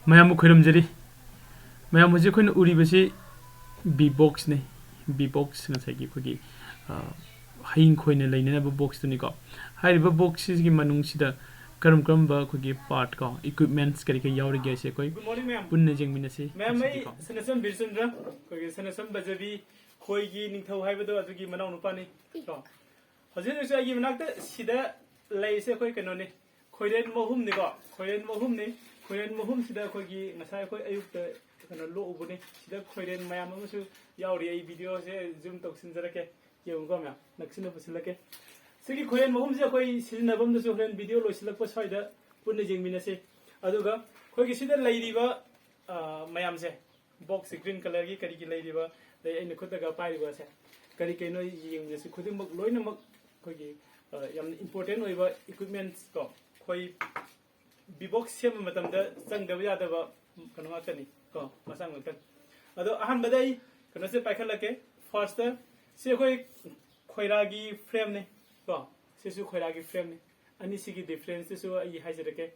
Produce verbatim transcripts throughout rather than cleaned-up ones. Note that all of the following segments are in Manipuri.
ꯃꯌꯥꯝꯕꯨ ꯈꯣꯏꯔꯝꯖꯔꯤ꯫ ꯃꯌꯥꯝ, ꯍꯧꯖꯤꯛ ꯑꯩꯈꯣꯏꯅ ꯎꯔꯤꯕꯁꯤ ꯕꯤ ꯕꯣꯛꯁꯅꯤ꯫ ꯕꯤ ꯕꯣꯛꯁ, ꯉꯁꯥꯏꯒꯤ ꯑꯩꯈꯣꯏꯒꯤ, ꯑ, ꯍꯌꯤꯡ ꯈꯣꯏꯅ ꯂꯩꯅꯅꯕ ꯕꯣꯛꯁꯇꯨꯅꯤꯀꯣ꯫ ꯍꯥꯏꯔꯤꯕ ꯕꯣꯛꯁꯁꯤꯒꯤ ꯃꯅꯨꯡꯁꯤꯗ ꯀꯔꯝ ꯀꯔꯝꯕ ꯑꯩꯈꯣꯏꯒꯤ ꯄꯥꯔꯠ ꯀꯣ, ꯏꯀ꯭ꯋꯤꯞꯃꯦꯟꯠꯁ ꯀꯔꯤ ꯀꯔꯤ ꯌꯥꯎꯔꯤꯒꯦ ꯍꯥꯏꯁꯦ ꯑꯩꯈꯣꯏ Good morning, ꯃꯌꯥꯝ꯫ ꯄꯨꯟꯅ ꯌꯦꯡꯃꯤꯟꯅꯁꯤ ꯃꯌꯥꯝ, ꯑꯩ ꯉꯁꯤꯗꯤꯀꯣ꯫ ꯁꯅꯥꯁꯝ ꯕꯤꯔꯆꯟꯗ꯭ꯔ, ꯑꯩꯈꯣꯏꯒꯤ ꯁꯅꯥꯁꯝ ꯕꯖꯕꯤ ꯈꯣꯏꯒꯤ ꯅꯤꯡꯊꯧ ꯍꯥꯏꯕꯗꯣ ꯑꯗꯨꯒꯤ ꯃꯅꯥꯎ ꯅꯨꯄꯥꯅꯤ ꯀꯣ꯫ ꯍꯧꯖꯤꯛ ꯍꯧꯖꯤꯛꯁꯨ ꯑꯩꯒꯤ ꯃꯅꯥꯛꯇ ꯁꯤꯗ ꯂꯩꯔꯤꯁꯦ ꯑꯩꯈꯣꯏ ꯀꯩꯅꯣꯅꯤ, ꯈꯣꯏꯔꯦꯟ ꯃꯍꯨꯝꯅꯤꯀꯣ꯫ ꯈꯣꯏꯔꯦꯟ ꯃꯍꯨꯝꯅꯤ꯫ ꯈꯣꯏꯔꯦꯟ ꯃꯍꯨꯝꯁꯤꯗ ꯑꯩꯈꯣꯏꯒꯤ ꯉꯁꯥꯏ ꯑꯩꯈꯣꯏ ꯑꯌꯨꯛꯇ ꯀꯩꯅꯣ ꯂꯣꯛꯎꯕꯅꯤ꯫ ꯁꯤꯗ ꯈꯣꯏꯔꯦꯟ ꯃꯌꯥꯝ ꯑꯃꯁꯨ ꯌꯥꯎꯔꯤ꯫ ꯑꯩ ꯚꯤꯗꯤꯑꯣꯁꯦ ꯖꯨꯝ ꯇꯧꯁꯤꯟꯖꯔꯛꯀꯦ, ꯌꯦꯡꯉꯨꯀꯣ ꯃꯌꯥꯝ, ꯅꯛꯁꯤꯟꯅ ꯄꯨꯁꯤꯜꯂꯛꯀꯦ꯫ ꯁꯤꯒꯤ ꯈꯣꯏꯔꯦꯟ ꯃꯍꯨꯝꯁꯦ ꯑꯩꯈꯣꯏ ꯁꯤꯖꯤꯟꯅꯐꯝꯗꯁꯨ ꯍꯣꯔꯦꯟ ꯚꯤꯗꯤꯑꯣ ꯂꯣꯏꯁꯤꯜꯂꯛꯄ ꯁ꯭ꯋꯥꯏꯗ ꯄꯨꯟꯅ ꯌꯦꯡꯃꯤꯟꯅꯁꯤ꯫ ꯑꯗꯨꯒ ꯑꯩꯈꯣꯏꯒꯤ ꯁꯤꯗ ꯂꯩꯔꯤꯕ, ꯑ, ꯃꯌꯥꯝꯁꯦ, ꯕꯣꯛꯁꯁꯦ ꯒ꯭ꯔꯤꯟ ꯀꯂꯔꯒꯤ ꯀꯔꯤꯒꯤ ꯂꯩꯔꯤꯕ, ꯑꯗꯩ ꯑꯩꯅ ꯈꯨꯠꯇꯒ ꯄꯥꯏꯔꯤꯕꯁꯦ, ꯀꯔꯤ ꯀꯩꯅꯣ ꯌꯦꯡꯃꯤꯟꯅꯁꯤ꯫ ꯈꯨꯗꯤꯡꯃꯛ ꯂꯣꯏꯅꯃꯛ ꯑꯩꯈꯣꯏꯒꯤ, ꯑ, ꯌꯥꯝꯅ ꯏꯝꯄꯣꯔꯇꯦꯟ ꯑꯣꯏꯕ ꯏꯀ꯭ꯋꯤꯞꯃꯦꯟꯠꯁ ꯀꯣ, ꯑꯩꯈꯣꯏ ꯕꯤꯕꯣꯛꯁ ꯁꯦꯝꯕ ꯃꯇꯝꯗ ꯆꯪꯗꯕ ꯌꯥꯗꯕ ꯀꯩꯅꯣ ꯉꯥꯛꯇꯅꯤ ꯀꯣ, ꯃꯆꯥꯛ ꯉꯥꯛꯇꯅꯤ꯫ ꯑꯗꯣ ꯑꯍꯥꯟꯕꯗ ꯑꯩ ꯀꯩꯅꯣꯁꯦ ꯄꯥꯏꯈꯠꯂꯛꯀꯦ꯫ ꯐꯥꯔꯁꯇ ꯁꯤ ꯑꯩꯈꯣꯏ ꯈꯣꯏꯔꯥꯒꯤ ꯐ꯭ꯔꯦꯝꯅꯤ ꯀꯣ, ꯁꯤꯁꯨ ꯈꯣꯏꯔꯥꯒꯤ ꯐ꯭ꯔꯦꯝꯅꯤ꯫ ꯑꯅꯤꯁꯤꯒꯤ ꯗꯤꯐ꯭ꯔꯦꯟꯁꯇꯨꯁꯨ ꯑꯩ ꯍꯥꯏꯖꯔꯛꯀꯦ꯫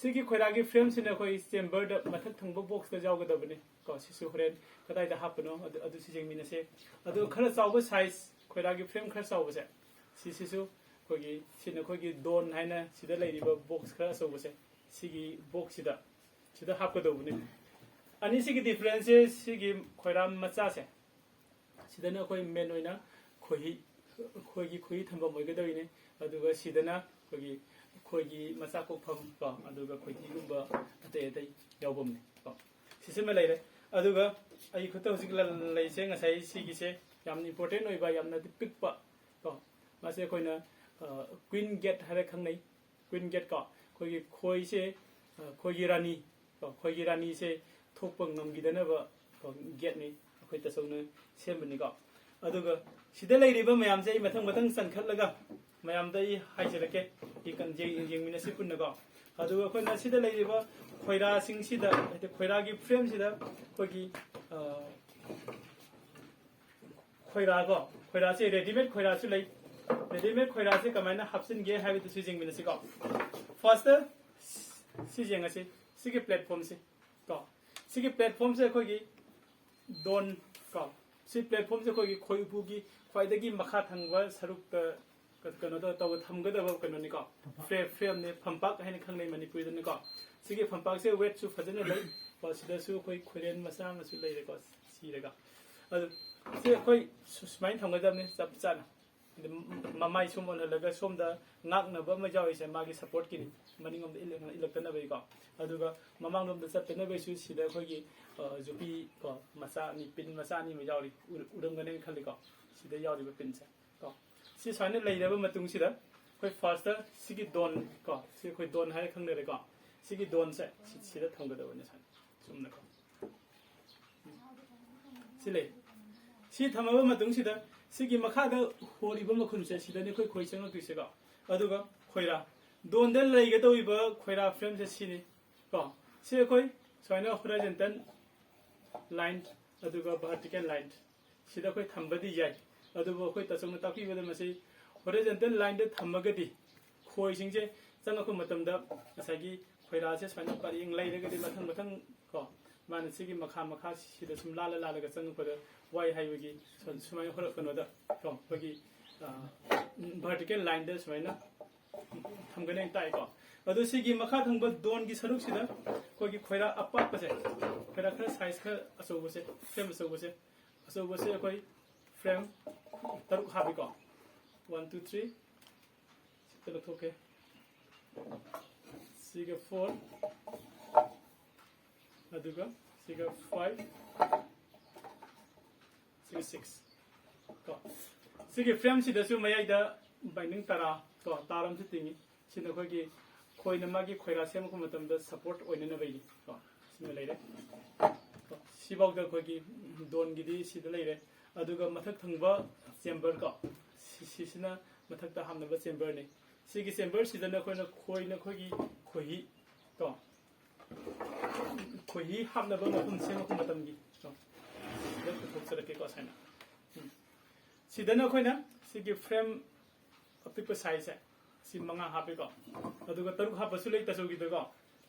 ꯁꯤꯒꯤ ꯈꯣꯏꯔꯥꯒꯤ ꯐ꯭ꯔꯦꯝꯁꯤꯅ ꯑꯩꯈꯣꯏ ꯆꯦꯝꯕꯔꯗ ꯃꯊꯛ ꯊꯪꯕ ꯕꯣꯛꯁꯇ ꯌꯥꯎꯒꯗꯕꯅꯤ ꯀꯣ꯫ ꯁꯤꯁꯨ ꯍꯣꯔꯦꯟ ꯀꯗꯥꯏꯗ ꯍꯥꯞꯄꯅꯣ ꯑꯗꯨ, ꯑꯗꯨꯁꯨ ꯌꯦꯡꯃꯤꯟꯅꯁꯦ꯫ ꯑꯗꯨꯒ ꯈꯔ ꯆꯥꯎꯕ ꯁꯥꯏꯖ, ꯈꯣꯏꯔꯥꯒꯤ ꯐ꯭ꯔꯦꯝ ꯈꯔ ꯆꯥꯎꯕꯁꯦ, ꯁꯤꯁꯤꯁꯨ ꯑꯩꯈꯣꯏꯒꯤ, ꯁꯤꯅ ꯑꯩꯈꯣꯏꯒꯤ ꯗꯣꯟ ꯍꯥꯏꯅ ꯁꯤꯗ ꯂꯩꯔꯤꯕ ꯕꯣꯛꯁ ꯈꯔ ꯑꯆꯧꯕꯁꯦ, ꯁꯤꯒꯤ ꯕꯣꯛꯁꯁꯤꯗ, ꯁꯤꯗ ꯍꯥꯞꯀꯗꯧꯕꯅꯤ꯫ ꯑꯅꯤꯁꯤꯒꯤ ꯗꯤꯐ꯭ꯔꯦꯟꯁꯁꯦ, ꯁꯤꯒꯤ ꯈꯣꯏꯔꯥ ꯃꯆꯥꯁꯦ, ꯁꯤꯗꯅ ꯑꯩꯈꯣꯏ ꯃꯦꯟ ꯑꯣꯏꯅ ꯈꯣꯏꯍꯤ, ꯑꯩꯈꯣꯏꯒꯤ ꯈꯣꯏꯍꯤ ꯊꯝꯐꯝ ꯑꯣꯏꯒꯗꯧꯔꯤꯅꯦ꯫ ꯑꯗꯨꯒ ꯁꯤꯗꯅ ꯑꯩꯈꯣꯏꯒꯤ, ꯑꯩꯈꯣꯏꯒꯤ ꯃꯆꯥ ꯀꯣꯛꯐꯝ ꯀꯣ, ꯑꯗꯨꯒ ꯈꯣꯏꯍꯤꯒꯨꯝꯕ ꯑꯇꯩ ꯑꯇꯩ ꯌꯥꯎꯐꯝꯅꯦ ꯀꯣ꯫ ꯁꯤꯁꯤꯃ ꯂꯩꯔꯦ꯫ ꯑꯗꯨꯒ ꯑꯩ ꯈꯨꯠꯇ ꯍꯧꯖꯤꯛ ꯂ-, ꯂꯩꯁꯦ, ꯉꯁꯥꯏ ꯁꯤꯒꯤꯁꯦ ꯌꯥꯝꯅ ꯏꯝꯄꯣꯔꯇꯦꯟ ꯑꯣꯏꯕ, ꯌꯥꯝꯅꯗꯤ ꯄꯤꯛꯄ ꯀꯣ꯫ ꯃꯥꯁꯦ ꯑꯩꯈꯣꯏꯅ, ꯑ, ꯀ꯭ꯋꯤꯟ ꯒꯦꯠ ꯍꯥꯏꯔ ꯈꯪꯅꯩ꯫ ꯀ꯭ꯋꯤꯟ ꯒꯦꯠ ꯀꯣ, ꯑꯩꯈꯣꯏꯒꯤ ꯈꯣꯏꯁꯦ, ꯑ, ꯈꯣꯏꯒꯤ ꯔꯥꯅꯤ ꯀꯣ, ꯈꯣꯏꯒꯤ ꯔꯥꯅꯤꯁꯦ ꯊꯣꯛꯄ ꯉꯝꯈꯤꯗꯅꯕ ꯀꯣ, ꯒꯦꯠꯅꯤ, ꯑꯩꯈꯣꯏ ꯇꯥꯆꯧꯅ ꯁꯦꯝꯕꯅꯤꯀꯣ꯫ ꯑꯗꯨꯒ ꯁꯤꯗ ꯂꯩꯔꯤꯕ ꯃꯌꯥꯝꯁꯦ ꯑꯩ ꯃꯊꯪ ꯃꯊꯪ ꯆꯟꯈꯠꯂꯒ ꯃꯌꯥꯝꯗ ꯑꯩ ꯍꯥꯏꯖꯔꯛꯀꯦ, ꯌꯦꯡ-, ꯌꯦꯡ-, ꯌꯦꯡꯃꯤꯟꯅꯁꯤ ꯄꯨꯟꯅꯀꯣ꯫ ꯑꯗꯨꯒ ꯑꯩꯈꯣꯏꯅ ꯁꯤꯗ ꯂꯩꯔꯤꯕ ꯈꯣꯏꯔꯥꯁꯤꯡꯁꯤꯗ, ꯍꯥꯏꯗꯤ ꯈꯣꯏꯔꯥꯒꯤ ꯐ꯭ꯔꯦꯝꯁꯤꯗ ꯑꯩꯈꯣꯏꯒꯤ, ꯑ, ꯈꯣꯏꯔꯥ ꯀꯣ, ꯈꯣꯏꯔꯥꯁꯦ ꯔꯦꯗꯤꯃꯦꯗ ꯈꯣꯏꯔꯥꯁꯨ ꯂꯩ꯫ ꯔꯦꯗꯤꯃꯦꯗ ꯈꯣꯏꯔꯥꯁꯦ ꯀꯃꯥꯏꯅ ꯍꯥꯞꯆꯤꯟꯒꯦ ꯍꯥꯏꯕꯗꯨꯁꯨ ꯌꯦꯡꯃꯤꯟꯅꯁꯤꯀꯣ꯫ ꯐꯥꯔꯁꯇ ꯁꯤ ꯌꯦꯡꯉꯁꯤ꯫ ꯁꯤꯒꯤ ꯄ꯭ꯂꯦꯠꯐꯣꯝꯁꯤ ꯀꯣ, ꯁꯤꯒꯤ ꯄ꯭ꯂꯦꯠꯐꯣꯝꯁꯦ ꯑꯩꯈꯣꯏꯒꯤ ꯗꯣꯟ ꯀꯣ, ꯁꯤ ꯄ꯭ꯂꯦꯠꯐꯣꯝꯁꯦ ꯑꯩꯈꯣꯏꯒꯤ ꯈꯣꯏ ꯎꯄꯨꯒꯤ ꯈ꯭ꯋꯥꯏꯗꯒꯤ ꯃꯈꯥ ꯊꯪꯕ ꯁꯔꯨꯛꯇ ꯀ- ꯀꯩꯅꯣꯗ ꯇꯧꯕ ꯊꯝꯒꯗꯕ ꯀꯩꯅꯣꯅꯤꯀꯣ, ꯐ꯭ꯔꯦ ꯐ꯭ꯔꯦꯝꯅꯦ, ꯐꯝꯄꯥꯛ ꯍꯥꯏꯅ ꯈꯪꯅꯩ ꯃꯅꯤꯄꯨꯔꯤꯗꯅꯤꯀꯣ꯫ ꯁꯤꯒꯤ ꯐꯝꯄꯥꯛꯁꯦ ꯋꯦꯠꯁꯨ ꯐꯖꯅ ꯂꯩ ꯀꯣ꯫ ꯁꯤꯗꯁꯨ ꯑꯩꯈꯣꯏ ꯈꯣꯏꯔꯦꯟ ꯃꯆꯥ ꯑꯃꯁꯨ ꯂꯩꯔꯦꯀꯣ, ꯁꯤꯔꯒ꯫ ꯑꯗꯨ ꯁꯤ ꯑꯩꯈꯣꯏ ꯁꯨ- ꯁꯨꯃꯥꯏꯅ ꯊꯝꯒꯗꯕꯅꯤ ꯆꯞ ꯆꯥꯅ꯫ ꯑꯗ ꯃꯃꯥꯏ ꯁꯨꯝ ꯑꯣꯟꯍꯜꯂꯒ ꯁꯣꯝꯗ ꯉꯥꯛꯅꯕ ꯑꯃ ꯌꯥꯎꯔꯤꯁꯦ ꯃꯥꯒꯤ ꯁꯞꯄꯣꯔꯠꯀꯤꯅꯤ, ꯃꯅꯤꯡꯂꯣꯝꯗ ꯏꯜꯂꯛ- ꯏꯜꯂꯛꯇꯅꯕꯒꯤꯀꯣ꯫ ꯑꯗꯨꯒ ꯃꯃꯥꯡꯂꯣꯝꯗ ꯆꯠꯇꯅꯕꯒꯤꯁꯨ ꯁꯤꯗ ꯑꯩꯈꯣꯏꯒꯤ ꯑ, ꯖꯨꯄꯤ ꯀꯣ, ꯃꯆꯥ ꯑꯅꯤ, ꯄꯤꯟ ꯃꯆꯥ ꯑꯅꯤ ꯑꯃ ꯌꯥꯎꯔꯤ, ꯎꯔ- ꯎꯔꯝꯒꯅꯦꯅ ꯈꯜꯂꯤꯀꯣ, ꯁꯤꯗ ꯌꯥꯎꯔꯤꯕ ꯄꯤꯟꯁꯦ ꯀꯣ꯫ ꯁꯤ ꯁꯨꯃꯥꯏꯅ ꯂꯩꯔꯕ ꯃꯇꯨꯡꯁꯤꯗ ꯑꯩꯈꯣꯏ ꯐꯥꯔꯁꯇ ꯁꯤꯒꯤ ꯗꯣꯟ ꯀꯣ, ꯁꯤ ꯑꯩꯈꯣꯏ ꯗꯣꯟ ꯍꯥꯏꯔ ꯈꯪꯅꯔꯦꯀꯣ꯫ ꯁꯤꯒꯤ ꯗꯣꯟꯁꯦ ꯁꯤ- ꯁꯤꯗ ꯊꯝꯒꯗꯕꯅꯦ ꯁꯨꯃꯥꯏꯅ ꯆꯨꯝꯅꯀꯣ꯫ ꯁꯤ ꯂꯩ꯫ ꯁꯤ ꯊꯝꯃꯕ ꯃꯇꯨꯡꯁꯤꯗ ꯁꯤꯒꯤ ꯃꯈꯥꯗ ꯍꯣꯔꯤꯕ ꯃꯈꯨꯟꯁꯦ ꯁꯤꯗꯅꯤ ꯑꯩꯈꯣꯏ ꯈꯣꯏ ꯆꯪꯉꯛꯇꯣꯏꯁꯦꯀꯣ꯫ ꯑꯗꯨꯒ ꯈꯣꯏꯔꯥ, ꯗꯣꯟꯗ ꯂꯩꯒꯗꯧꯔꯤꯕ ꯈꯣꯏꯔꯥ ꯐ꯭ꯔꯦꯝꯁꯦ ꯁꯤꯅꯤ ꯀꯣ꯫ ꯁꯤ ꯑꯩꯈꯣꯏ ꯁꯨꯃꯥꯏꯅ ꯍꯣꯔꯥꯏꯖꯟꯇꯦꯜ ꯂꯥꯏꯟ ꯑꯗꯨꯒ ꯚꯔꯇꯤꯀꯦꯜ ꯂꯥꯏꯟ ꯁꯤꯗ ꯑꯩꯈꯣꯏ ꯊꯝꯕꯗꯤ ꯌꯥꯏ꯫ ꯑꯗꯨꯕꯨ ꯑꯩꯈꯣꯏ ꯇꯥꯆꯧꯅ ꯇꯥꯛꯄꯤꯕꯗ ꯃꯁꯤ ꯍꯣꯔꯤꯖꯣꯟꯇꯦꯜ ꯂꯥꯏꯟꯗ ꯊꯝꯃꯒꯗꯤ ꯈꯣꯏꯁꯤꯡꯁꯦ ꯆꯪꯉꯛꯄ ꯃꯇꯝꯗ ꯉꯁꯥꯏꯒꯤ ꯈꯣꯏꯔꯥꯁꯦ ꯁꯨꯃꯥꯏꯅ ꯄꯔꯦꯡ ꯂꯩꯔꯒꯗꯤ ꯃꯊꯪ ꯃꯊꯪ ꯀꯣ, ꯃꯥꯅ ꯁꯤꯒꯤ ꯃꯈꯥ ꯃꯈꯥ ꯁꯤꯗ ꯁꯨꯝ ꯂꯥꯜꯂ ꯂꯥꯜꯂꯒ ꯆꯪꯉꯛꯄꯗ ꯋꯥꯏ ꯍꯥꯏꯕꯒꯤ ꯁꯨ- ꯁꯨꯃꯥꯏꯅ ꯍꯣꯔꯛ ꯀꯩꯅꯣꯗ ꯀꯣ, ꯑꯩꯈꯣꯏꯒꯤ ꯚꯔꯇꯤꯀꯦꯜ ꯂꯥꯏꯟꯗ ꯁꯨꯃꯥꯏꯅ ꯊꯝꯒꯅꯤ ꯍꯥꯏꯅ ꯇꯥꯏꯀꯣ꯫ ꯑꯗꯣ ꯁꯤꯒꯤ ꯃꯈꯥ ꯊꯪꯕ ꯗꯣꯟꯒꯤ ꯁꯔꯨꯛꯁꯤꯗ ꯑꯩꯈꯣꯏꯒꯤ ꯈꯣꯏꯔꯥ ꯑꯄꯥꯛꯄꯁꯦ, ꯈꯣꯏꯔꯥ ꯈꯔ ꯁꯥꯏꯖ ꯈꯔ ꯑꯆꯧꯕꯁꯦ, ꯐ꯭ꯔꯦꯝ ꯑꯆꯧꯕꯁꯦ, ꯑꯆꯧꯕꯁꯦ ꯑꯩꯈꯣꯏ ꯐ꯭ꯔꯦꯝ ꯇꯔꯨꯛ ꯍꯥꯞꯄꯤꯀꯣ꯫ One, two, three. ꯁꯤꯗ ꯂꯧꯊꯣꯛꯀꯦ꯫ ꯁꯤꯒ ꯐꯣꯔ, ꯑꯗꯨꯒ ꯁꯤꯒ ꯐꯥꯏꯚ, ꯁꯤꯒ ꯁꯤꯛꯁ ꯀꯣ꯫ ꯁꯤꯒꯤ ꯐ꯭ꯔꯦꯝꯁꯤꯗꯁꯨ ꯃꯌꯥꯏꯗ ꯕꯥꯏꯟꯗꯤꯡ ꯇꯔꯥ ꯀꯣ, ꯇꯥꯔ ꯑꯃꯁꯨ ꯇꯤꯡꯉꯤ꯫ ꯁꯤꯅ ꯑꯩꯈꯣꯏꯒꯤ ꯈꯣꯏꯅ ꯃꯥꯒꯤ ꯈꯣꯏꯔꯥ ꯁꯦꯝꯃꯛꯄ ꯃꯇꯝꯗ ꯁꯞꯄꯣꯔꯠ ꯑꯣꯏꯅꯅꯕꯒꯤ ꯀꯣ, ꯁꯤꯃ ꯂꯩꯔꯦ ꯀꯣ꯫ ꯁꯤꯐꯥꯎꯗ ꯑꯩꯈꯣꯏꯒꯤ ꯗꯣꯟꯒꯤꯗꯤ ꯁꯤꯗ ꯂꯩꯔꯦ꯫ ꯑꯗꯨꯒ ꯃꯊꯛ ꯊꯪꯕ ꯆꯦꯝꯕꯔ ꯀꯣ, ꯁꯤ- ꯁꯤꯁꯤꯅ ꯃꯊꯛꯇ ꯍꯥꯞꯅꯕ ꯆꯦꯝꯕꯔꯅꯤ꯫ ꯁꯤꯒꯤ ꯆꯦꯝꯕꯔꯁꯤꯗꯅ ꯑꯩꯈꯣꯏꯅ ꯈꯣꯏꯅ ꯑꯩꯈꯣꯏꯒꯤ ꯈꯣꯏꯍꯤ ꯀꯣ, ꯈꯣꯏꯍꯤ ꯍꯥꯞꯅꯕ ꯃꯐꯝ ꯁꯦꯝꯃꯛꯄ ꯃꯇꯝꯒꯤ ꯀꯣ, ꯁꯤꯗ ꯄꯨꯊꯣꯛꯆꯔꯛꯀꯦꯀꯣ ꯁꯨꯃꯥꯏꯅ꯫ ꯎꯝ꯫ ꯁꯤꯗꯅ ꯑꯩꯈꯣꯏꯅ ꯁꯤꯒꯤ ꯐ꯭ꯔꯦꯝ ꯑꯄꯤꯛꯄ ꯁꯥꯏꯖꯁꯦ ꯁꯤ ꯃꯉꯥ ꯍꯥꯞꯄꯦꯀꯣ꯫ ꯑꯗꯨꯒ ꯇꯔꯨꯛ ꯍꯥꯞꯄꯁꯨ ꯂꯩ ꯇꯥꯆꯧꯒꯤꯗꯀꯣ꯫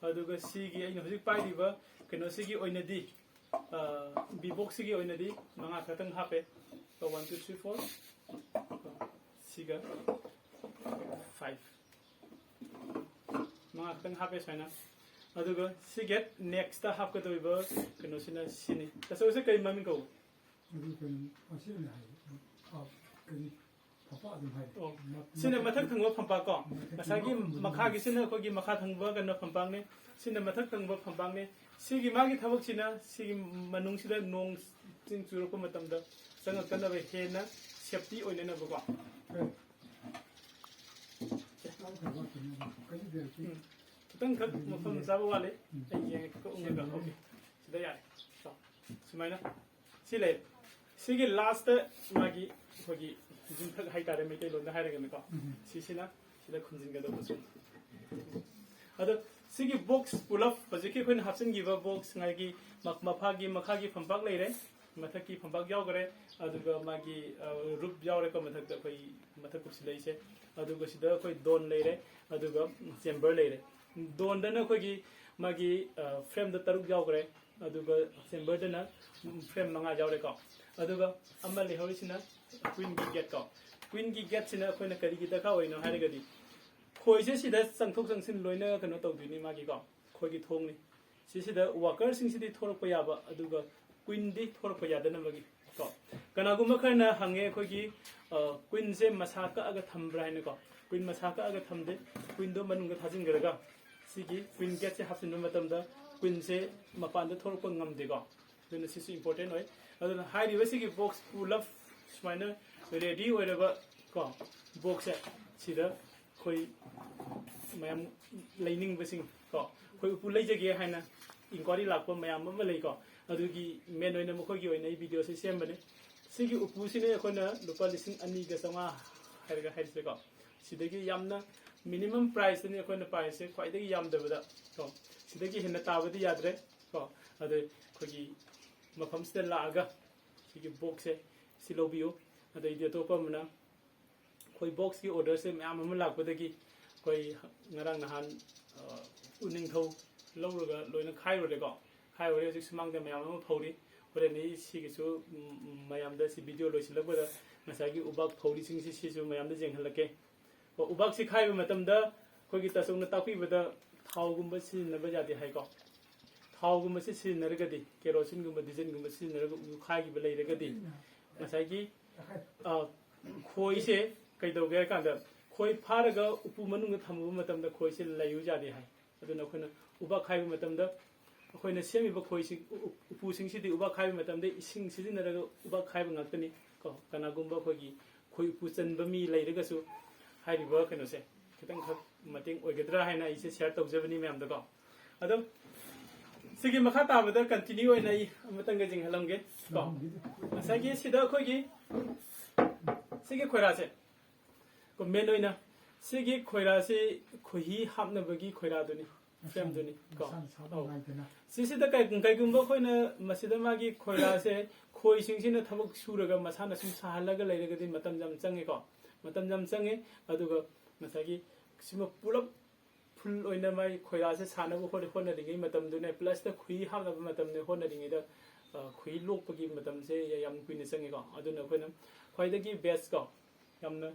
ꯑꯗꯨꯒ ꯁꯤꯒꯤ ꯑꯩꯅ ꯍꯧꯖꯤꯛ ꯄꯥꯏꯔꯤꯕ ꯀꯩꯅꯣꯁꯤꯒꯤ ꯑꯣꯏꯅꯗꯤ, ꯕꯤꯕꯣꯛꯁꯤꯒꯤ ꯑꯣꯏꯅꯗꯤ ꯃꯉꯥ ꯈꯛꯇꯪ ꯍꯥꯞꯄꯦ꯫ ꯋꯥꯟ ꯇꯨ ꯊ꯭ꯔꯤ ꯐꯣꯔ, ꯁꯤꯒ ꯐꯥꯏꯚ, ꯃꯉꯥ ꯈꯛꯇꯪ ꯍꯥꯞꯄꯦ ꯁꯨꯃꯥꯏꯅ꯫ ꯑꯗꯨꯒ ꯁꯤꯒꯤ ꯅꯦꯛꯁꯇ ꯍꯥꯞꯀꯗꯧꯔꯤꯕ ꯀꯩꯅꯣꯁꯤꯅ ꯁꯤꯅꯤ꯫ ꯇꯥꯆꯧꯁꯦ ꯀꯩ ꯃꯃꯤꯡ ꯀꯧꯕ? ꯑꯗꯨ ꯀꯩꯅꯣ, ꯑꯁꯤ ꯑꯣꯏꯅ ꯍꯥꯏ꯫ ꯑ, ꯀꯔꯤ? ꯐꯝꯄꯥꯛ ꯑꯗꯨꯝ ꯍꯥꯏ꯫ ꯑꯣ, ꯁꯤꯅ ꯃꯊꯛ ꯊꯪꯕ ꯐꯝꯄꯥꯛ ꯀꯣ꯫ ꯃꯊꯛ ꯉꯁꯥꯏꯒꯤ ꯊꯪꯕ ꯐꯝꯄꯥꯛ꯫ ꯃꯈꯥꯒꯤꯁꯤꯅ ꯑꯩꯈꯣꯏꯒꯤ ꯃꯈꯥ ꯊꯪꯕ ꯀꯩꯅꯣ ꯐꯝꯄꯥꯛꯅꯤ꯫ ꯁꯤꯅ ꯃꯊꯛ ꯊꯪꯕ ꯐꯝꯄꯥꯛꯅꯤ꯫ ꯁꯤꯒꯤ ꯃꯥꯒꯤ ꯊꯕꯛꯁꯤꯅ ꯁꯤꯒꯤ ꯃꯅꯨꯡꯁꯤꯗ ꯅꯣꯡ ꯆꯤꯡ ꯆꯨꯔꯛꯄ ꯃꯇꯝꯗ ꯆꯪꯉꯛꯇꯅꯕ ꯍꯦꯟꯅ ꯁꯦꯞꯇꯤ ꯑꯣꯏꯅꯅꯕꯀꯣ꯫ ꯎꯝ꯫ ꯈꯤꯇꯪꯈꯛ ꯃꯐꯝ ꯆꯥꯕ ꯋꯥꯠꯂꯤ꯫ ꯑꯩ ꯌꯦꯡꯉꯦ, ꯈꯤꯇꯪ ꯎꯪꯉꯒ꯫ ꯑꯣꯀꯦ꯫ ꯁꯤꯗ ꯌꯥꯔꯦ꯫ ꯀꯣ꯫ ꯁꯨꯃꯥꯏꯅ꯫ ꯁꯤ ꯂꯩ꯫ ꯁꯤꯒꯤ ꯂꯥꯁꯇ ꯃꯥꯒꯤ ꯑꯩꯈꯣꯏꯒꯤ ꯌꯨꯝꯊꯛ ꯍꯥꯏꯇꯥꯔꯦ, ꯃꯩꯇꯩꯂꯣꯟꯗ ꯍꯥꯏꯔꯒꯅꯀꯣ꯫ ꯎꯝ꯫ ꯁꯤꯁꯤꯅ ꯁꯤꯗ ꯈꯨꯝꯖꯤꯟꯒꯗꯧꯕꯁꯨ꯫ ꯑꯗꯣ ꯁꯤꯒꯤ ꯕꯣꯛꯁ ꯄꯨꯂꯞ ꯍꯧꯖꯤꯛꯀꯤ ꯑꯩꯈꯣꯏꯅ ꯍꯥꯞꯆꯤꯟꯈꯤꯕ ꯕꯣꯛꯁ ꯉꯥꯏꯒꯤ ꯃ-, ꯃꯐꯥꯒꯤ ꯃꯈꯥꯒꯤ ꯐꯝꯄꯥꯛ ꯂꯩꯔꯦ, ꯃꯊꯛꯀꯤ ꯐꯝꯄꯥꯛ ꯌꯥꯎꯈ꯭ꯔꯦ, ꯑꯗꯨꯒ ꯃꯥꯒꯤ, ꯑ, ꯔꯨꯞ ꯌꯥꯎꯔꯦꯀꯣ, ꯃꯊꯛꯇ ꯑꯩꯈꯣꯏ ꯃꯊꯛ ꯀꯨꯞꯁꯤ ꯂꯩꯁꯦ꯫ ꯑꯗꯨꯒ ꯁꯤꯗ ꯑꯩꯈꯣꯏ ꯗꯣꯟ ꯂꯩꯔꯦ, ꯑꯗꯨꯒ ꯆꯦꯝꯕꯔ ꯂꯩꯔꯦ꯫ ꯗꯣꯟꯗꯅ ꯑꯩꯈꯣꯏꯒꯤ ꯃꯥꯒꯤ, ꯑ, ꯐ꯭ꯔꯦꯝꯗ ꯇꯔꯨꯛ ꯌꯥꯎꯈ꯭ꯔꯦ, ꯑꯗꯨꯒ ꯆꯦꯝꯕꯔꯗꯅ ꯐ꯭ꯔꯦꯝ ꯃꯉꯥ ꯌꯥꯎꯔꯦꯀꯣ꯫ ꯑꯗꯨꯒ ꯑꯃ ꯂꯩꯍꯧꯔꯤꯁꯤꯅ ꯀ꯭ꯋꯤꯟꯒꯤ ꯒꯦꯠ ꯀꯣ꯫ ꯀ꯭ꯋꯤꯟꯒꯤ ꯒꯦꯠꯁꯤꯅ ꯑꯩꯈꯣꯏꯅ ꯀꯔꯤꯒꯤ ꯗꯔꯀꯥꯔ ꯑꯣꯏꯅꯣ ꯍꯥꯏꯔꯒꯗꯤ, ꯈꯣꯏꯁꯦ ꯁꯤꯗ ꯆꯪꯊꯣꯛ ꯆꯪꯁꯤꯟ ꯂꯣꯏꯅ ꯀꯩꯅꯣ ꯇꯧꯗꯣꯏꯅꯤ ꯃꯥꯒꯤꯀꯣ, ꯈꯣꯏꯒꯤ ꯊꯣꯡꯅꯤ꯫ ꯁꯤꯁꯤꯗ ꯋꯥꯀꯔꯁꯤꯡꯁꯤꯗꯤ ꯊꯣꯔꯛꯄ ꯌꯥꯕ, ꯑꯗꯨꯒ ꯀ꯭ꯋꯤꯟꯗꯤ ꯊꯣꯔꯛꯄ ꯌꯥꯗꯅꯕꯒꯤ ꯀꯣ꯫ ꯀꯅꯥꯒꯨꯝꯕ ꯈꯔꯅ ꯍꯪꯉꯦ, ꯑꯩꯈꯣꯏꯒꯤ, ꯑ, ꯀ꯭ꯋꯤꯟꯁꯦ ꯃꯁꯥ ꯀꯛꯑꯒ ꯊꯝꯕ꯭ꯔꯥ ꯍꯥꯏꯅꯀꯣ꯫ ꯀ꯭ꯋꯤꯟ ꯃꯁꯥ ꯀꯛꯑꯒ ꯊꯝꯗꯦ, ꯀ꯭ꯋꯤꯟꯗꯣ ꯃꯅꯨꯡꯗ ꯊꯥꯖꯤꯟꯈ꯭ꯔꯒ ꯁꯤꯒꯤ ꯀ꯭ꯋꯤꯟ ꯒꯦꯠꯁꯦ ꯍꯥꯞꯆꯤꯟꯕ ꯃꯇꯝꯗ ꯀ꯭ꯋꯤꯟꯁꯦ ꯃꯄꯥꯟꯗ ꯊꯣꯛꯂꯛꯄ ꯉꯝꯗꯦꯀꯣ꯫ ꯑꯗꯨꯅ ꯁꯤꯁꯨ ꯏꯝꯄꯣꯔꯇꯦꯟ ꯑꯣꯏ꯫ ꯑꯗꯨꯅ ꯍꯥꯏꯔꯤꯕ ꯁꯤꯒꯤ ꯕꯣꯛꯁ ꯄꯨꯂꯞ ꯁꯨꯃꯥꯏꯅ ꯔꯦꯗꯤ ꯑꯣꯏꯔꯕ ꯀꯣ, ꯕꯣꯛꯁꯁꯦ ꯁꯤꯗ ꯑꯩꯈꯣꯏ ꯃꯌꯥꯝ ꯂꯩꯅꯤꯡꯕꯁꯤꯡ ꯀꯣ, ꯑꯩꯈꯣꯏ ꯎꯄꯨ ꯂꯩꯖꯒꯦ ꯍꯥꯏꯅ ꯏꯟꯀ꯭ꯋꯥꯔꯤ ꯂꯥꯛꯄ ꯃꯌꯥꯝ ꯑꯃ ꯂꯩꯀꯣ꯫ ꯑꯗꯨꯒꯤ ꯃꯦꯟ ꯑꯣꯏꯅ ꯃꯈꯣꯏꯒꯤ ꯑꯣꯏꯅ ꯑꯩ ꯚꯤꯗꯤꯑꯣꯁꯤ ꯁꯦꯝꯕꯅꯤ꯫ ꯁꯤꯒꯤ ꯎꯄꯨꯁꯤꯅ ꯑꯩꯈꯣꯏꯅ ꯂꯨꯄꯥ ꯂꯤꯁꯤꯡ ꯑꯅꯤꯒ ꯆꯥꯝꯃꯉꯥ ꯍꯥꯏꯔꯒ ꯍꯥꯏꯔꯤꯁꯦꯀꯣ꯫ ꯁꯤꯗꯒꯤ ꯌꯥꯝꯅ ꯃꯤꯅꯤꯃꯝ ꯄ꯭ꯔꯥꯏꯁꯇꯅꯤ ꯑꯩꯈꯣꯏꯅ ꯄꯥꯏꯔꯤꯁꯦ, ꯈ꯭ꯋꯥꯏꯗꯒꯤ ꯌꯥꯝꯗꯕꯗ ꯀꯣ꯫ ꯁꯤꯗꯒꯤ ꯍꯦꯟꯅ ꯇꯥꯕꯗꯤ ꯌꯥꯗ꯭ꯔꯦ ꯀꯣ꯫ ꯑꯗꯨ ꯑꯩꯈꯣꯏꯒꯤ ꯃꯐꯝꯁꯤꯗ ꯂꯥꯛꯑꯒ ꯁꯤꯒꯤ ꯕꯣꯛꯁꯁꯦ ꯁꯤ ꯂꯧꯕꯤꯌꯨ꯫ ꯑꯗꯩꯗꯤ ꯑꯇꯣꯞꯄ ꯑꯃꯅ ꯑꯩꯈꯣꯏ ꯕꯣꯛꯁꯀꯤ ꯑꯣꯔꯗꯔꯁꯦ ꯃꯌꯥꯝ ꯑꯃ ꯂꯥꯛꯄꯗꯒꯤ ꯑꯩꯈꯣꯏ ꯉꯔꯥꯡ ꯅꯍꯥꯟ, ꯑ, ꯎꯅꯤꯡꯊꯧ ꯂꯧꯔꯒ ꯂꯣꯏꯅ ꯈꯥꯏꯔꯨꯔꯦꯀꯣ꯫ ꯈꯥꯏꯔꯨꯔꯦ, ꯍꯧꯖꯤꯛ ꯁꯨꯃꯥꯡꯗ ꯃꯌꯥꯝ ꯑꯃ ꯐꯧꯔꯤ꯫ ꯍꯣꯔꯦꯟ ꯑꯩ ꯁꯤꯒꯤꯁꯨ, ꯎꯝ, ꯎꯝ, ꯃꯌꯥꯝꯗ ꯁꯤ ꯚꯤꯗꯤꯑꯣ ꯂꯣꯏꯁꯤꯜꯂꯛꯄꯗ ꯉꯁꯥꯏꯒꯤ ꯎꯕꯥꯛ ꯐꯧꯔꯤꯁꯤꯡꯁꯤ ꯁꯤꯁꯨ ꯃꯌꯥꯝꯗ ꯌꯦꯡꯍꯜꯂꯛꯀꯦ꯫ ꯀꯣ, ꯎꯕꯥꯛꯁꯤ ꯈꯥꯏꯕ ꯃꯇꯝꯗ ꯑꯩꯈꯣꯏꯒꯤ ꯇꯥꯆꯧꯅ ꯇꯥꯛꯄꯤꯕꯗ ꯊꯥꯎꯒꯨꯝꯕ ꯁꯤꯖꯤꯟꯅꯕ ꯌꯥꯗꯦ ꯍꯥꯏꯀꯣ꯫ ꯊꯥꯎꯒꯨꯝꯕꯁꯤ ꯁꯤꯖꯤꯟꯅꯔꯒꯗꯤ, ꯀꯦꯔꯣꯁꯤꯟꯒꯨꯝꯕ, ꯗꯤꯖꯜꯒꯨꯝꯕ ꯁꯤꯖꯤꯟꯅꯔꯒ ꯎ ꯈꯥꯏꯈꯤꯕ ꯂꯩꯔꯒꯗꯤ ꯉꯁꯥꯏꯒꯤ, ꯑ, ꯈꯣꯏꯁꯦ ꯀꯩꯗꯧꯒꯦ ꯍꯥꯏ ꯀꯥꯟꯗ, ꯈꯣꯏ ꯐꯥꯔꯒ ꯎꯄꯨ ꯃꯅꯨꯡꯗ ꯊꯝꯃꯨꯕ ꯃꯇꯝꯗ ꯈꯣꯏꯁꯦ ꯂꯩꯌꯨ ꯌꯥꯗꯦ ꯍꯥꯏ꯫ ꯑꯗꯨꯅ ꯑꯩꯈꯣꯏꯅ ꯎꯕꯥꯛ ꯈꯥꯏꯕ ꯃꯇꯝꯗ ꯑꯩꯈꯣꯏꯅ ꯁꯦꯝꯃꯤꯕ ꯈꯣꯏꯁꯤ, ꯎ-, ꯎ-, ꯎꯄꯨꯁꯤꯡꯁꯤꯗꯤ ꯎꯕꯥꯛ ꯈꯥꯏꯕ ꯃꯇꯝꯗ ꯏꯁꯤꯡ ꯁꯤꯖꯤꯟꯅꯔꯒ ꯎꯕꯥꯛ ꯈꯥꯏꯕ ꯉꯥꯛꯇꯅꯤ ꯀꯣ꯫ ꯀꯅꯥꯒꯨꯝꯕ ꯑꯩꯈꯣꯏꯒꯤ ꯈꯣꯏ ꯎꯄꯨ ꯆꯟꯕ ꯃꯤ ꯂꯩꯔꯒꯁꯨ ꯍꯥꯏꯔꯤꯕ ꯀꯩꯅꯣꯁꯦ ꯈꯤꯇꯪꯈꯛ ꯃꯇꯦꯡ ꯑꯣꯏꯒꯗ꯭ꯔꯥ ꯍꯥꯏꯅ ꯑꯩꯁꯦ ꯁꯤꯌꯔ ꯇꯧꯖꯕꯅꯤ ꯃꯌꯥꯝꯗꯀꯣ꯫ ꯑꯗꯣ ꯁꯤꯒꯤ ꯃꯈꯥ ꯇꯥꯕꯗ ꯀꯟꯇꯤꯅ꯭ꯌꯨ ꯑꯣꯏꯅ ꯑꯩ ꯑꯃꯇꯪꯒ ꯌꯦꯡꯍꯜꯂꯝꯒꯦ ꯀꯣ꯫ ꯉꯁꯥꯏꯒꯤ ꯁꯤꯗ ꯑꯩꯈꯣꯏꯒꯤ ꯁꯤꯒꯤ ꯈꯣꯏꯔꯥꯁꯦ, ꯀꯣ, ꯃꯦꯟ ꯑꯣꯏꯅ ꯁꯤꯒꯤ ꯈꯣꯏꯔꯥꯁꯤ ꯈꯣꯏꯍꯤ ꯍꯥꯞꯅꯕꯒꯤ ꯈꯣꯏꯔꯥꯗꯨꯅꯤ, ꯐ꯭ꯔꯦꯝꯗꯨꯅꯤ ꯀꯣ꯫ ꯃꯁꯥꯅ ꯁꯥꯕ ꯑꯧ꯫ ꯅꯨꯡꯉꯥꯏꯗꯅ꯫ ꯁꯤꯁꯤꯗ ꯀꯩ-, ꯀꯩꯒꯨꯝꯕ ꯑꯩꯈꯣꯏꯅ ꯃꯁꯤꯗ ꯃꯥꯒꯤ ꯈꯣꯏꯔꯥꯁꯦ ꯈꯣꯏꯁꯤꯡꯁꯤꯅ ꯊꯕꯛ ꯁꯨꯔꯒ ꯃꯁꯥꯅ ꯁꯨꯝ ꯁꯥꯍꯜꯂꯒ ꯂꯩꯔꯒꯗꯤ ꯃꯇꯝ ꯌꯥꯝ ꯆꯪꯉꯦꯀꯣ꯫ ꯃꯇꯝ ꯌꯥꯝ ꯆꯪꯉꯦ꯫ ꯑꯗꯨꯒ ꯉꯁꯥꯏꯒꯤ ꯁꯤꯃ ꯄꯨꯂꯞ ꯐꯨꯜ ꯑꯣꯏꯅ ꯃꯥꯏ ꯈꯣꯏꯔꯥꯁꯦ ꯁꯥꯅꯕ ꯍꯣꯠꯅ-, ꯍꯣꯠꯅꯔꯤꯉꯩ ꯃꯇꯝꯗꯨꯅꯦ, ꯄ꯭ꯂꯁꯇ ꯈꯨꯍꯤ ꯍꯥꯞꯅꯕ ꯃꯇꯝꯅꯦ ꯍꯣꯠꯅꯔꯤꯉꯩꯗ, ꯑ, ꯈꯨꯍꯤ ꯂꯣꯛꯄꯒꯤ ꯃꯇꯝꯁꯦ ꯌꯥꯝ ꯀꯨꯏꯅ ꯆꯪꯉꯦꯀꯣ꯫ ꯑꯗꯨꯅ ꯑꯩꯈꯣꯏꯅ ꯈ꯭ꯋꯥꯏꯗꯒꯤ ꯕꯦꯁ ꯀꯣ, ꯌꯥꯝꯅ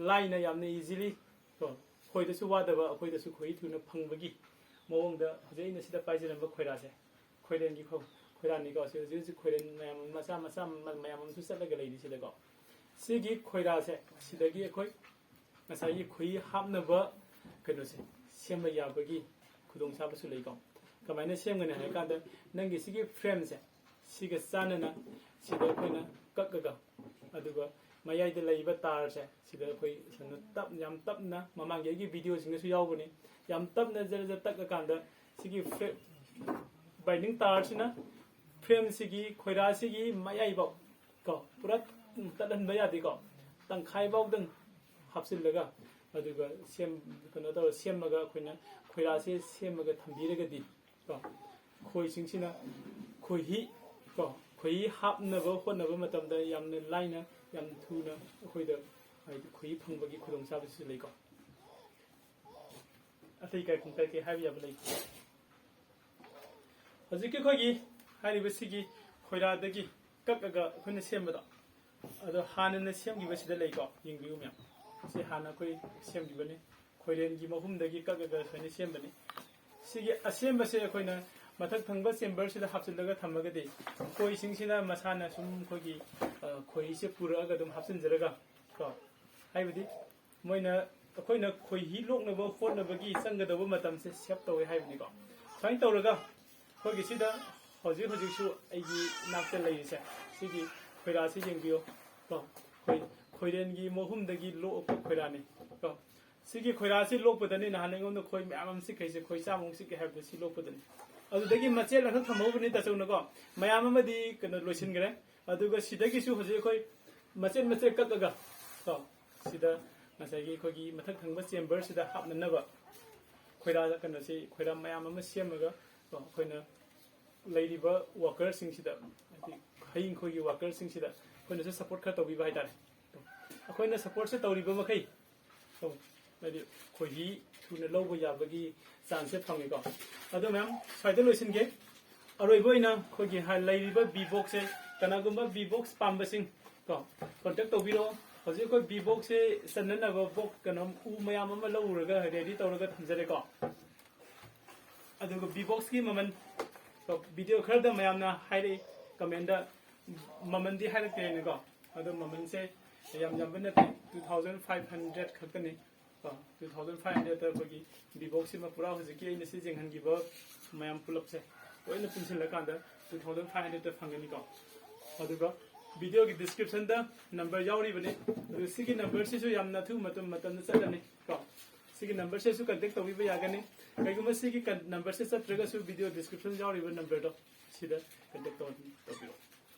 ꯂꯥꯏꯅ, ꯌꯥꯝꯅ ꯏꯖꯤꯂꯤ ꯀꯣ, ꯑꯩꯈꯣꯏꯗꯁꯨ ꯋꯥꯗꯕ, ꯑꯩꯈꯣꯏꯗꯁꯨ ꯈꯨꯍꯤ ꯊꯨꯅ ꯐꯪꯕꯒꯤ ꯃꯑꯣꯡꯗ ꯍꯧꯖꯤꯛ ꯑꯩꯅ ꯁꯤꯗ ꯄꯥꯏꯖꯔꯝꯕ ꯈꯣꯏꯔꯥꯁꯦ, ꯈꯣꯏꯔꯦꯟꯒꯤ ꯈꯣ-, ꯈꯣꯏꯔꯥꯅꯤꯀꯣ꯫ ꯁꯤ ꯍꯧꯖꯤꯛ ꯍꯧꯖꯤꯛ ꯈꯣꯏꯔꯦꯟ ꯃꯌꯥꯝ ꯑꯃ, ꯃꯆꯥ ꯃꯆꯥ ꯃ-, ꯃꯌꯥꯝ ꯑꯃꯁꯨ ꯆꯠꯂꯒ ꯂꯩꯔꯤ ꯁꯤꯗꯀꯣ꯫ ꯁꯤꯒꯤ ꯈꯣꯏꯔꯥꯁꯦ ꯁꯤꯗꯒꯤ ꯑꯩꯈꯣꯏ ꯉꯁꯥꯏꯒꯤ ꯈꯨꯍꯤ ꯍꯥꯞꯅꯕ ꯀꯩꯅꯣꯁꯦ ꯁꯦꯝꯕ ꯌꯥꯕꯒꯤ ꯈꯨꯗꯣꯡꯆꯥꯕꯁꯨ ꯂꯩꯀꯣ꯫ ꯀꯃꯥꯏꯅ ꯁꯦꯝꯒꯅꯤ ꯍꯥꯏ ꯀꯥꯟꯗ, ꯅꯪꯒꯤ ꯁꯤꯒꯤ ꯐ꯭ꯔꯦꯝꯁꯦ ꯁꯤꯒ ꯆꯥꯟꯅꯅ ꯁꯤꯗ ꯑꯩꯈꯣꯏꯅ ꯀꯛꯑꯒ, ꯑꯗꯨꯒ ꯃꯌꯥꯏꯗ ꯂꯩꯔꯤꯕ ꯇꯥꯔꯁꯦ ꯁꯤꯗ ꯑꯩꯈꯣꯏ ꯁꯨꯃꯥꯏꯅ ꯇꯞ-, ꯌꯥꯝ ꯇꯞꯅ, ꯃꯃꯥꯡꯒꯤ ꯑꯩꯒꯤ ꯚꯤꯗꯤꯑꯣꯁꯤꯡꯗꯁꯨ ꯌꯥꯎꯕꯅꯤ, ꯌꯥꯝ ꯇꯞꯅ ꯖꯔ ꯖꯔ ꯇꯛꯑꯀꯥꯟꯗ ꯁꯤꯒꯤ ꯐ꯭ꯔꯦꯝ, ꯕꯥꯏꯟꯗꯤꯡ ꯇꯥꯔꯁꯤꯅ ꯐ꯭ꯔꯦꯝꯁꯤꯒꯤ ꯈꯣꯏꯔꯥꯁꯤꯒꯤ ꯃꯌꯥꯏꯐꯥꯎ ꯀꯣ, ꯄꯨꯔꯥ ꯇꯠꯍꯟꯕ ꯌꯥꯗꯦꯀꯣ, ꯇꯪꯈꯥꯏꯐꯥꯎꯗꯪ ꯍꯥꯞꯆꯤꯜꯂꯒ, ꯑꯗꯨꯒ ꯁꯦꯝ-, ꯀꯩꯅꯣ ꯇꯧꯔ ꯁꯦꯝꯃꯒ ꯑꯩꯈꯣꯏꯅ ꯈꯣꯏꯔꯥꯁꯦ ꯁꯦꯝꯃꯒ ꯊꯝꯕꯤꯔꯒꯗꯤ ꯀꯣ, ꯈꯣꯏꯁꯤꯡꯁꯤꯅ ꯈꯣꯏꯍꯤ ꯀꯣ, ꯈꯣꯏꯍꯤ ꯍꯥꯞꯅꯕ ꯍꯣꯠꯅꯕ ꯃꯇꯝꯗ ꯌꯥꯝꯅ ꯂꯥꯏꯅ, ꯌꯥꯝ ꯊꯨꯅ ꯑꯩꯈꯣꯏꯗ, ꯍꯥꯏꯗꯤ, ꯈꯣꯏꯍꯤ ꯐꯪꯕꯒꯤ ꯈꯨꯗꯣꯡꯆꯥꯕꯁꯤꯁꯨ ꯂꯩꯀꯣ꯫ ꯑꯇꯩ ꯀꯔꯤ ꯀꯔꯤ ꯀꯔꯤ ꯍꯥꯏꯕ ꯌꯥꯕ ꯂꯩ? ꯍꯧꯖꯤꯛꯀꯤ ꯑꯩꯈꯣꯏꯒꯤ ꯍꯥꯏꯔꯤꯕꯁꯤꯒꯤ ꯈꯣꯏꯔꯥꯗꯒꯤ ꯀꯛꯑꯒ ꯑꯩꯈꯣꯏꯅ ꯁꯦꯝꯕꯗꯣ, ꯑꯗꯣ ꯍꯥꯟꯅꯅ ꯁꯦꯝꯈꯤꯕꯁꯤꯗ ꯂꯩꯀꯣ, ꯌꯦꯡꯕꯤꯌꯨ ꯃꯌꯥꯝ꯫ ꯁꯤ ꯍꯥꯟꯅ ꯑꯩꯈꯣꯏ ꯁꯦꯝꯈꯤꯕꯅꯤ, ꯈꯣꯏꯔꯦꯟꯒꯤ ꯃꯍꯨꯝꯗꯒꯤ ꯀꯛꯑꯒ ꯁꯨꯃꯥꯏꯅ ꯁꯦꯝꯕꯅꯤ꯫ ꯁꯤꯒꯤ ꯑꯁꯦꯝꯕꯁꯦ ꯑꯩꯈꯣꯏꯅ ꯃꯊꯛ ꯊꯪꯕ ꯆꯦꯝꯕꯔꯁꯤꯗ ꯍꯥꯞꯆꯤꯜꯂꯒ ꯊꯝꯃꯒꯗꯤ, ꯈꯣꯏꯁꯤꯡꯁꯤꯅ ꯃꯁꯥꯅ ꯁꯨꯝ ꯑꯩꯈꯣꯏꯒꯤ, ꯑ, ꯈꯣꯏꯁꯦ ꯄꯨꯔꯛꯑꯒ ꯑꯗꯨꯝ ꯍꯥꯞꯆꯤꯟꯖꯔꯒ ꯀꯣ, ꯍꯥꯏꯕꯗꯤ ꯃꯣꯏꯅ, ꯑꯩꯈꯣꯏꯅ ꯈꯣꯏꯍꯤ ꯂꯣꯛꯅꯕ ꯍꯣꯠꯅꯕꯒꯤ ꯆꯪꯒꯗꯧꯕ ꯃꯇꯝꯁꯦ ꯁꯦꯞ ꯇꯧꯋꯦ ꯍꯥꯏꯕꯅꯤꯀꯣ꯫ ꯁꯨꯃꯥꯏꯅ ꯇꯧꯔꯒ ꯑꯩꯈꯣꯏꯒꯤ ꯁꯤꯗ ꯍꯧꯖꯤꯛ ꯍꯧꯖꯤꯛꯁꯨ ꯑꯩꯒꯤ ꯏꯅꯥꯛꯇ ꯂꯩꯔꯤꯁꯦ, ꯁꯤꯒꯤ ꯈꯣꯏꯔꯥꯁꯤ ꯌꯦꯡꯕꯤꯌꯨ ꯀꯣ꯫ ꯑꯩꯈꯣꯏ ꯈꯣꯏꯔꯦꯟꯒꯤ ꯃꯍꯨꯝꯗꯒꯤ ꯂꯣꯛꯄ ꯈꯣꯏꯔꯥꯅꯤ ꯀꯣ꯫ ꯁꯤꯒꯤ ꯈꯣꯏꯔꯥꯁꯤ ꯂꯣꯛꯄꯗꯅꯤ ꯅꯍꯥꯟ ꯑꯩꯉꯣꯟꯗ ꯈꯣꯏ ꯃꯌꯥꯝ ꯑꯃ ꯆꯤꯛꯈꯩꯁꯦ, ꯈꯣꯏ ꯆꯥꯝꯃꯨꯛ ꯆꯤꯛꯀꯦ ꯍꯥꯏꯕꯗ ꯁꯤ ꯂꯣꯛꯄꯗꯅꯤ꯫ ꯑꯗꯨꯗꯒꯤ ꯃꯆꯦꯠ ꯑꯃꯈꯛ ꯊꯝꯍꯧꯕꯅꯤ ꯇꯥꯆꯧꯅꯀꯣ꯫ ꯃꯌꯥꯝ ꯑꯃꯗꯤ ꯀꯩꯅꯣ ꯂꯣꯏꯁꯤꯟꯈ꯭ꯔꯦ꯫ ꯑꯗꯨꯒ ꯁꯤꯗꯒꯤꯁꯨ ꯍꯧꯖꯤꯛ ꯑꯩꯈꯣꯏ ꯃꯆꯦꯠ ꯃꯆꯦꯠ ꯀꯛꯑꯒ ꯀꯣ, ꯁꯤꯗ ꯉꯁꯥꯏꯒꯤ ꯑꯩꯈꯣꯏꯒꯤ ꯃꯊꯛ ꯊꯪꯕ ꯆꯦꯝꯕꯔꯁꯤꯗ ꯍꯥꯞꯅꯅꯕ ꯈꯣꯏꯔꯥ, ꯀꯩꯅꯣꯁꯤ, ꯈꯣꯏꯔꯥ ꯃꯌꯥꯝ ꯑꯃ ꯁꯦꯝꯃꯒ ꯀꯣ, ꯑꯩꯈꯣꯏꯅ ꯂꯩꯔꯤꯕ ꯋꯥꯀꯔꯁꯤꯡꯁꯤꯗ, ꯍꯥꯏꯗꯤ ꯍꯌꯤꯡ ꯈꯣꯏꯒꯤ ꯋꯥꯀꯔꯁꯤꯡꯁꯤꯗ ꯑꯩꯈꯣꯏꯅꯁꯨ ꯁꯞꯄꯣꯔꯠ ꯈꯔ ꯇꯧꯕꯤꯕ ꯍꯥꯏꯇꯥꯔꯦ꯫ ꯑꯩꯈꯣꯏꯅ ꯁꯞꯄꯣꯔꯠꯁꯦ ꯇꯧꯔꯤꯕ ꯃꯈꯩ, ꯍꯥꯏꯗꯤ ꯈꯣꯏꯍꯤ ꯊꯨꯅ ꯂꯧꯕ ꯌꯥꯕꯒꯤ ꯆꯥꯟꯁꯁꯦ ꯐꯪꯉꯦꯀꯣ꯫ ꯑꯗꯣ ꯃꯌꯥꯝ, ꯁ꯭ꯋꯥꯏꯗ ꯂꯣꯏꯁꯤꯟꯒꯦ꯫ ꯑꯔꯣꯏꯕ ꯑꯣꯏꯅ ꯑꯩꯈꯣꯏꯒꯤ ꯍꯥ-, ꯂꯩꯔꯤꯕ ꯕꯤ ꯕꯣꯛꯁꯁꯦ, ꯀꯅꯥꯒꯨꯝꯕ ꯕꯤ ꯕꯣꯛꯁ ꯄꯥꯝꯕꯁꯤꯡ ꯀꯣ, ꯀꯣꯟꯇꯦꯛ ꯇꯧꯕꯤꯔꯛꯑꯣ꯫ ꯍꯧꯖꯤꯛ ꯑꯩꯈꯣꯏ ꯕꯤ ꯕꯣꯛꯁꯁꯦ ꯆꯟꯅꯅꯕ ꯕꯣꯛ-, ꯀꯩꯅꯣ, ꯎ ꯃꯌꯥꯝ ꯑꯃ ꯂꯧꯔꯒ ꯔꯦꯗꯤ ꯇꯧꯔꯒ ꯊꯝꯖꯔꯦꯀꯣ꯫ ꯑꯗꯨꯒ ꯕꯤ ꯕꯣꯛꯁꯀꯤ ꯃꯃꯜ, ꯀꯣ, ꯚꯤꯗꯤꯑꯣ ꯈꯔꯗ ꯃꯌꯥꯝꯅ ꯍꯥꯏꯔꯛꯏ, ꯀꯃꯦꯟꯗ ꯃꯃꯜꯗꯤ ꯍꯥꯏꯔꯛꯇꯦꯅꯀꯣ꯫ ꯑꯗꯣ ꯃꯃꯜꯁꯦ ꯌꯥꯝ ꯌꯥꯝꯕ ꯅꯠꯇꯦ, two thousand five hundred ꯈꯛꯇꯅꯤ꯫ ꯀꯣ, two thousand five hundredꯇ ꯑꯩꯈꯣꯏꯒꯤ ꯕꯤ ꯕꯣꯛꯁꯁꯤꯃ ꯄꯨꯔꯥ ꯍꯧꯖꯤꯛꯀꯤ ꯑꯩꯅ ꯁꯤ ꯌꯦꯡꯍꯟꯈꯤꯕ ꯃꯌꯥꯝ ꯄꯨꯂꯞꯁꯦ ꯂꯣꯏꯅ ꯄꯨꯟꯁꯤꯜꯂꯀꯥꯟꯗ two thousand five hundredꯇ ꯐꯪꯒꯅꯤꯀꯣ꯫ ꯑꯗꯨꯒ ꯚꯤꯗꯤꯑꯣꯒꯤ ꯗꯤꯁꯀ꯭ꯔꯤꯞꯁꯟꯗ ꯅꯝꯕꯔ ꯌꯥꯎꯔꯤꯕꯅꯤ꯫ ꯑꯗꯨ ꯁꯤꯒꯤ ꯅꯝꯕꯔꯁꯤꯁꯨ ꯌꯥꯝꯅ ꯑꯊꯨꯕ ꯃꯇꯝ, ꯃꯇꯝꯗ ꯆꯠꯂꯅꯤ ꯀꯣ꯫ ꯁꯤꯒꯤ ꯅꯝꯕꯔꯁꯤꯁꯨ ꯀꯟꯇꯦꯛ ꯇꯧꯕꯤꯕ ꯌꯥꯒꯅꯤ꯫ ꯀꯩꯒꯨꯝꯕ ꯁꯤꯒꯤ ꯀꯟ-, ꯅꯝꯕꯔꯁꯤ ꯆꯠꯇ꯭ꯔꯒꯁꯨ ꯚꯤꯗꯤꯑꯣ ꯗꯤꯁꯀ꯭ꯔꯤꯞꯁꯟ ꯌꯥꯎꯔꯤꯕ ꯅꯝꯕꯔꯗꯣ ꯁꯤꯗ ꯀꯟꯇꯦꯛ ꯇꯧ-, ꯇꯧꯕꯤꯔꯛꯑꯣ꯫